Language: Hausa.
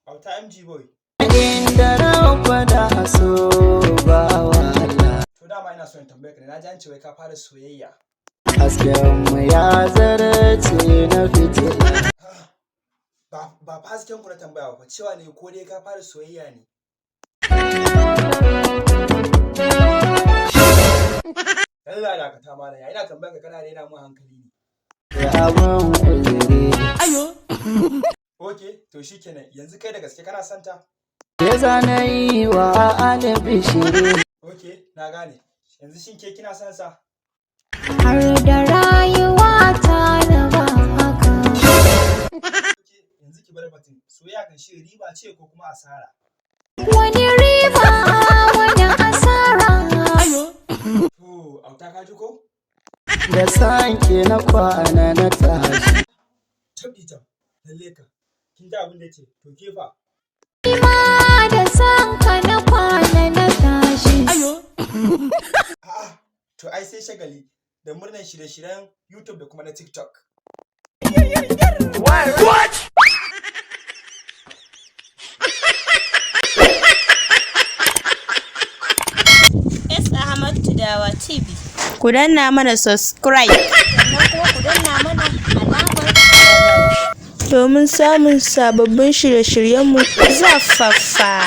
Auta MG Boy. Inda na so ba wahala. To dama ina so in tambaye ka ne, na ji an ce wai ka fara soyayya. Hasken mu ya zarce na fitila. Ba fa hasken ku na tambaya ba, cewa ne ko dai ka fara soyayya ne. Allah dakata malam, ya ina tambayar ka kana rena mun hankali ne. Abin uzuri. Okay, to shikenan, yanzu kai da gaske kana son ta? Ya zana yi wa albishiri. Okay, na gane. Yanzu shin ke kina son sa? Har da rayuwa ta na ba haka. Okay, yanzu ki bar batun. Soyayya kan shi riba ce ko kuma asara? Wani riba, wani asara. To, auta ka ji ko? Da sanki na kwana na tashi. Tabbi jam, lalle ka. Kin ji abin da yace, to ke fa? Ma da san ka na kwana na tashi. A'a, to ai sai shagali da murnar shirye-shiryen YouTube da kuma na TikTok. S. Ahmad Tudawa TV. Ku danna mana subscribe. Sannan kuma ku danna mana alamar ƙararrawa. Domin samun sababbin shirye-shiryenmu zafaffa.